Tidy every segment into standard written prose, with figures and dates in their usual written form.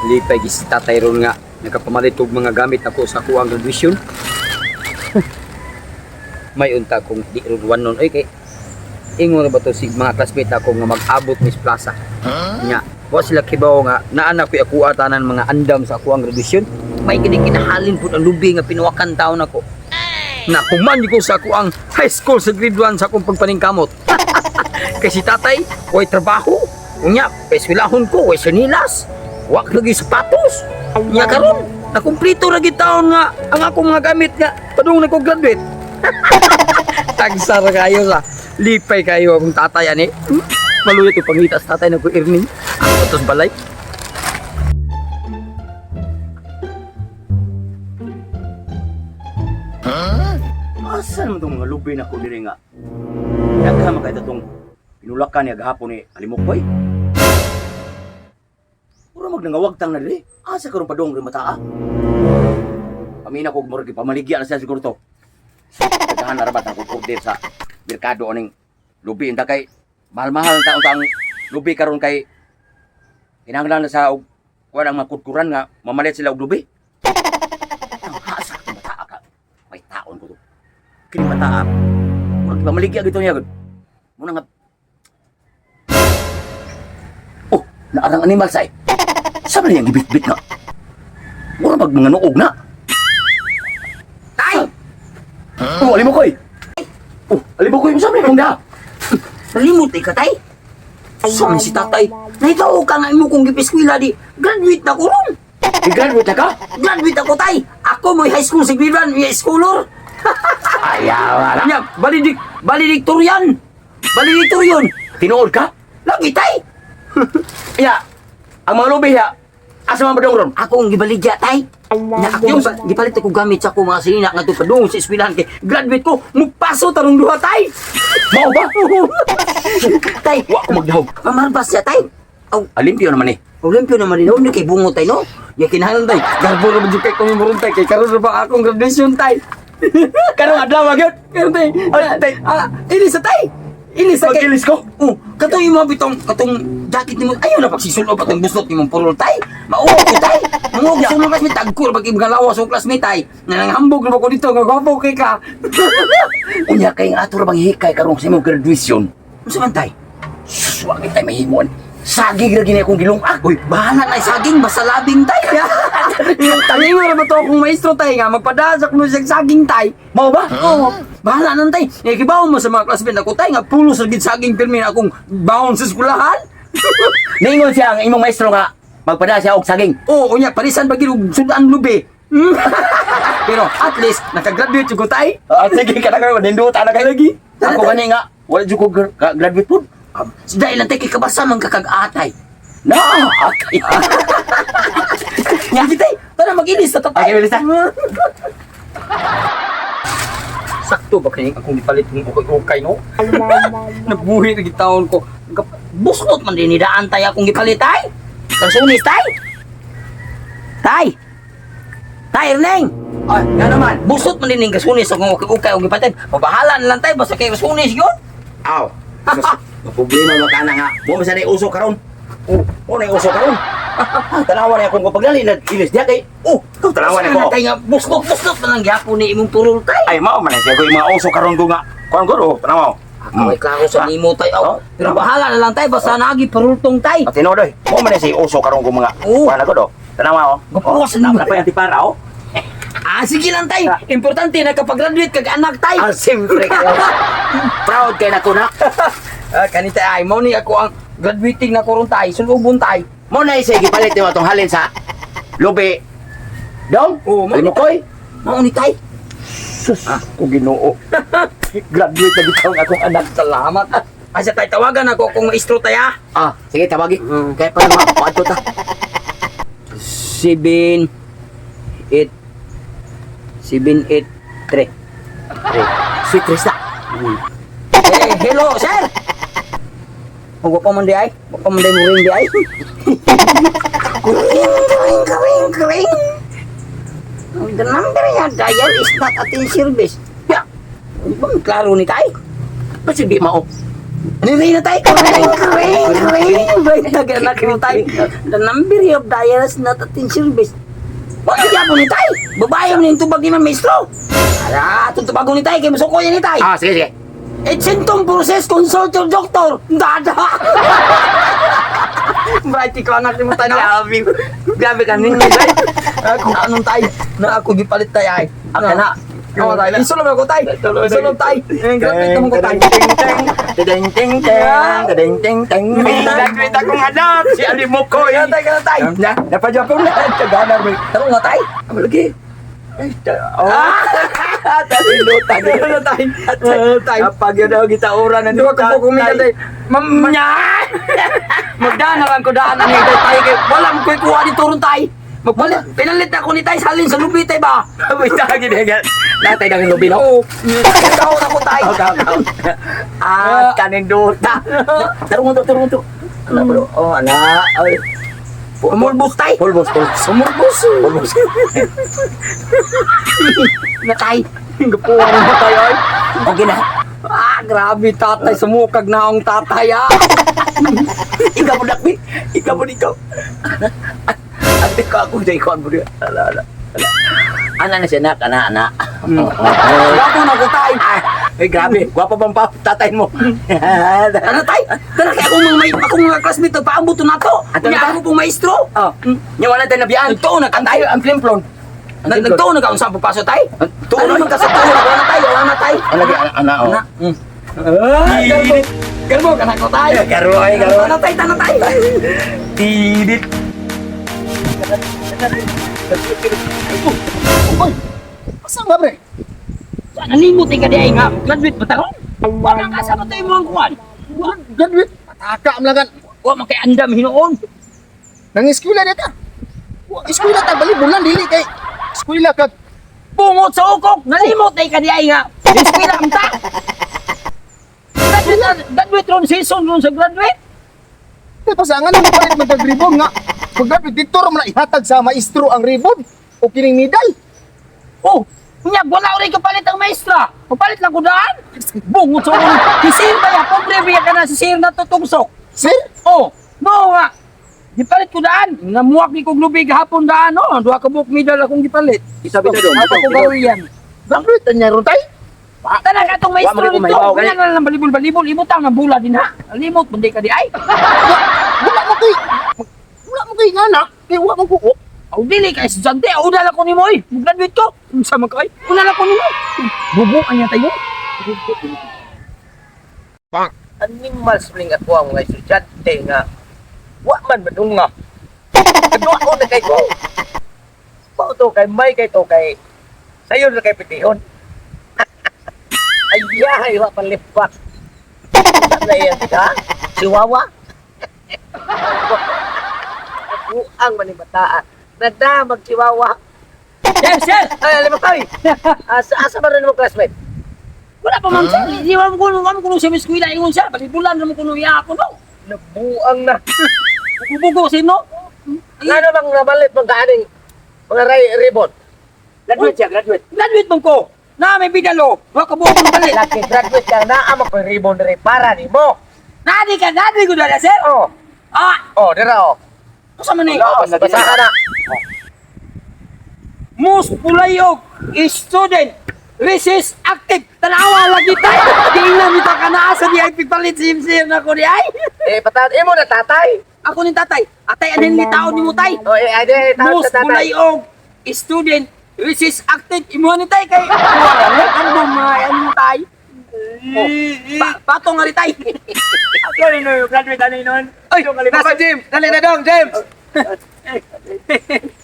Lipay gi si tatay ron nga nakapamalit og mga gamit ako sa kuang graduation. May unta kung di ron wanon oy, kay ingon ra ba to si mga classmate ako nga mag-abot mis plaza. Nya, wa sila kibaw nga naa na ko'y akuha tanan mga andam sa akuang graduation. May kini kinahalin pud ang lubi nga pinuwakan taon ako. Na human ko sa akuang high school sa grade 1 sa akong pagpaningkamot. Kay si tatay, way trabaho. Unya, eskwelahon ko, way sinilas. Wa lagi sapatos. Unya karon, nakumplito ra gid taon nga ang akong mga gamit nga padung na ko graduate. Tagsara kayo sa lipay kayo akong tatay ani. Maluya to pangita sa tatay na ko earning. Ako tos balay. Asa naman itong mga lubi na ko diri nga? Daghan man kay itong pinulakan niya gahapon ni Alimukboy. Mura magnangawagtang na diri. Asa karon padong rin mataa? Pamina ko murag pamaligya na siya siguro to. Daghan na rabat ang order sa merkado aning lubi inta kay mahal-mahal ang taong taong lubi karon kay kinahanglan na sa og kuan ang mga kudkuran nga mamalit sila og lubi. Ang asa ka mataa ka. May taon ko to. Kini mataa. Murag pamaligya gito niya gud. Muna nga. Oh, naarang animal say. Sa man niyang gibit-bit na. Mura mag mga nuog na. Tay! Oh, alimo koy. Oh, alimo koy, sa man da. Nalimot ka tay. Sa man si tatay. Nahibaw ka nga imo kong gipiskwela di. Graduate na ko ron. I-graduate na ka? Graduate ako tay. Ako mo'y high school sa grade 1, may scholar. Ayaw, wala. Nya, valedictorian. Valedictorian. Tinuod ka? Lagi tay. Ya, ang mga lubi ya, asa man padong ron? Ako ang gibaligya tay. Nya ako yung gipalit ako gamit sa ako mga sinina nga padung sa eskwelahan kay graduate ko, mupaso tarong duha tay. Mao ba? Tay, Wa ko magdahog. mamarbas siya tay. Aw, Alimpyo naman eh. Olympio naman din, ni kay bungo tay no. Ya kinahanglan tay. Garbo ra man jud kay kami moron tay kay karon ra ba akong graduation tay. Karong adlaw gyud. Karon tay. Ay, tay. Ah, ini sa tay. Ini sa kay. Magilis ko. Oh, katong imo bitong katong jacket nimo. Ayaw na pagsisulod patong buslot nimong purol tay. Mauwa ko tay. Manguog sa mga classmate tagko ra pag mga lawas sa classmate tay. Nga nanghambog ra ba ko dito nga gwapo kay ka. Unya kay nga ato ra bang hikay karong sa imong graduation. Unsa man tay? Sus, wa gid tay mahimuan. Sagig ra gini akong gilungag. Uy, bahala na saging basta labing tay. Talingo ra ba to akong maestro tay nga magpadasak mo siyang saging tay. Mao ba? Oo, bahala nang tay. Nakibaw mo sa mga classmate ako tay nga pulos ra gid saging pirmi na akong baon sa eskwelahan. Ningon siya ang imong maestro nga magpada siya og saging. Oo, unya parisan pa gid og sudan lubi. Pero at least nakagraduate jud ko tay. Ah, sige ka na kayo, ninduta na kayo. Lagi. Ako gani nga, wala jud ko graduate pud. Dahil lang tay kay kabasa man kakag-atay. Na, atay. Nya tay, tara mag-ilis na tatay. Okay, bilis na. Sakto ba kay akong gipalit ng ukay-ukay no? Nabuhi na gitawon ko. Buslot man din ni daan tay akong gipalit tay. Kasunis tay. Tay. Tay Erneng. Ay, nga naman. Buslot man din ning kasunis akong ukay-ukay akong gipalit. Pabahala na lang tay basta kay kasunis yun. Aw. Sus, problema ba kana nga? Mo man sa uso karon. Oh, mo na uso karon. Ah, tanawa na akong kapaglali na ilis diya kay. Oh, tanawa na ko. Tay nga buslot buslot man lang gyapon ni imong purol tay. Ay, mao man na siya ko yung mga uso karon ko nga. Kuan ko oh, tanawa. Ako ay klaro sa nimo tay. Oh. Oh, pero bahala na lang tay basta naagi parultong tay. At tinuod oy. Mo man na siya uso karon ko mga. Oo. Kuan ako do. Tanawa oh. Gapuwas na Na pa yung tipara oh. Ah, sige lang tay. Importante nakapag-graduate kag anak tay. Ah, siyempre kayo. Proud kay nako na. Ah, kanita ay mo ni ako ang graduating na koron tay, sulubon tay. Mo na isa gipalit nimo atong halin sa lubi. Dong, Oo, mo- Limukoy. Mao ni tay. Sus, ko Ginoo. Graduate na bitaw ang akong anak. Salamat. Asa tay tawagan ako kung maestro tay ah. Ah, sige tawagi. Kaya para maadto ta. 7 8 7 8 3. Sweet Rista. Eh, hello sir. Oh, wa pa man di ay. Wa pa man di mo ring di ay. Ring ring ring ring. The number you dial is not at in service. Ya. Di ba klaro ni tay? Kasi di mao. Ni na tay. Ring ring ring. Wait, naganak mo tay. The number of dials not at in service. Wala gyapon ni tay. Babae man yung tubag ni man maestro. Ala, atong tubagon ni tay kay musuko niya ni tay. Ah, sige, sige. It's symptom process, consult your doctor. Dada. Bright ko anak ni mo tay na. Grabe. Grabe ka ninyo, tay. Ako anong tay? Na ako gipalit tay ay. Ako na. Oh, tay. Isulong ako tay. Isulong tay. Grabe mo ko tay. Ting ting ting ting ting ting. Graduate akong anak si Ali Mokoy. Kaya tay, kaya tay. Na, napadya po na. Taganar mo. Tarong nga tay. Amo lagi. Ay, oh. Talilutan. Ano tay? Tay. Kapag yun ako kita ura na Di ba ko kumita tay? Mam nya. Magdaan na lang ko daan ani tay tay kay wala mo koy kuha ni turun tay. Magpalit, pinalit na ako ni tay salin sa lubi tay ba. Wait, tagi na. Natay na lubi no. Oo. Ikaw na ko tay. Ah, kaninduta. Tarong to, tarong to. Ano bro? Oh, ana. Ay. Umulbos tay. Pulbos, pulbos. Umulbos. Pulbos. Na tay. Gapuan mo tayo ay. Okay na. Ah, grabe tatay. Sumukag na ang tatay ah. Ikaw mo dakbi. Ikaw mo ikaw. Ate ko ako dai kon mo. Ala ala. Ana na siya nak, ana ana. Gapo na ko tay. Ay grabe, gwapa bang pa tatay mo. Ano tay? Tara kay akong mga may akong mga classmate paambot na to. Ato Unya na ba? ako pong maestro. Oh. Nya wala tayo nabiyaan. Nagtuon na ka Ang tay. ang flimplon. Nagtuon na ka unsa pagpaso tay? Tuon Ano man ka sa tuon na wala tay, wala na tay. Ang lagi ana ana oh. Ana. Ah, garbo. Garbo kana ko tay. Garbo, ay, garbo. Tana tay, tana tay. Tidit. Uy, asa nga pre? Nalimot ka di ay nga graduate pa taron. Wala ka sa matay mo ang kuan. Graduate? Pataka am lagan. Wa man kay andam hinuon. Nang eskwela na ta. Wa eskwela ta bali bulan dili kay eskwela ka. Bungot sa ukok, nalimot ay ka di ay nga. Eskwela ang ta. Graduate na, graduate ron season ron sa graduate. Kay pasangan mo palit man tag ribbon nga. Pag graduate dito ra man na ihatag sa maestro ang ribbon o kining medal. Oh, unya wala rin kapalit ang maestra. Papalit lang ko daan. Bungot sa ukok. Si sir ba ya? Pobre ba ya ka na si sir na tutungsok. Sir, Oh, no nga. Gipalit ko daan. Namuak ni kog lubig hapon daan no. Duha ka buok medal akong gipalit. Isabi na dong. Ako ko gawian. graduate na niya ron tay. Tanan ka itong maestro Wa man dito. kumahibaw, Wala na lang balibol-balibol. Ibutang ang bula din ha. Limot, mundi ka di ay. Wala mo kay wala mo kay nganak, kay wa man kuko. Aw, dili ka estudyante. Aw, una lang ko ni mo eh. Graduate ko. Unsa man ka ay. Una lang ko ni mo. Bubukan niya tayo. Animal spring ako ang mga estudyante nga wa man madunga. Kadua ko na kay ko. Mao to kay may kay to kay sayon na kay pitihon. Ayahay wa palipak. Na iya ha? Si Wawa. Nabuang man ni bataan. Nagda magchiwawa. Yes, sir. Ay, alam mo kay. Asa asa ba rin mo classmate? Wala pa man sir. Di ba mo kuno mo kuno sa eskwela ingon sir. Balibulan na mo kuno iya ako no. Nabuang na. Bubugo sino? Ngano bang nabalit mong kaaning mga ribbon? Graduate siya, graduate. Graduate man ko. Na may bidalo. Wa ka buok ng palit. Laki graduate ka na ama ko ribbon diri para nimo. Nadi ka, nadi ko dala sir. Oh, Ah, oh dira oh. usa man ni? Oh, basa ka na. Mus Pulayog, student, resist active. Tanawa lagi tayo. Di na mita ka na asa di ay pigpalit sim sim na ko di ay. Eh patad imo na tatay. Ako ni tatay. Atay anin ni taon ni mo tay. Oh, eh ay di tawag Mus sa tatay. Pulayog, student, resist active. Imuha ni tay kay. Ano ba mga ano mo tay? Oh, patong nga rin tay. Ako rin no, graduate ano nun. Ay, nasa James, dali na dong, James.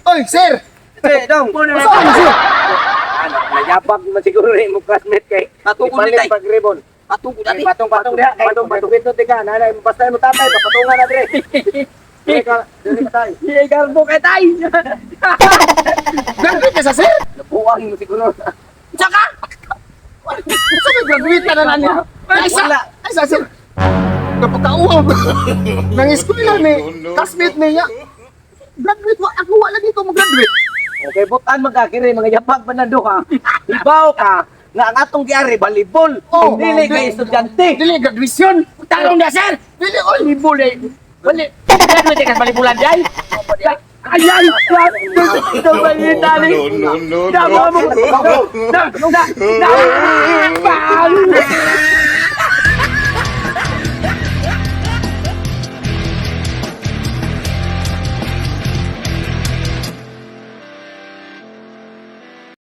Oy, sir. Eh, dong. Asa man sir? Ano, nayabag man siguro ni mo classmate kay. Patungkol ni Ipalit tay. pag ribbon. Patungkol dati. Patong patong diha kay patong patong dito tika nanay basta mo tatay papatungan na dire. Dili ka, dili ka tay. Hindi garbo kay tay. Graduate ka sa sir? Nabuang mo siguro. Tsaka, Asa may graduate ka na na niya? Ay, sa, ay sa sir. Kapagkauhaw. Nang eskwela ni classmate niya. Graduate wa ako wa lagi ko mo-graduate. Okay, butan man ka kiri mga yapag man nando ka. Ibaw ka nga ang atong giari balibol. Oh, dili kay estudyante. Dili graduation. Tarong na, sir. Dili oy. Libol eh. Bali. Graduate ka sa balibulan day. Ay, ay, ay. No, no, no, no. Na, na, na, na.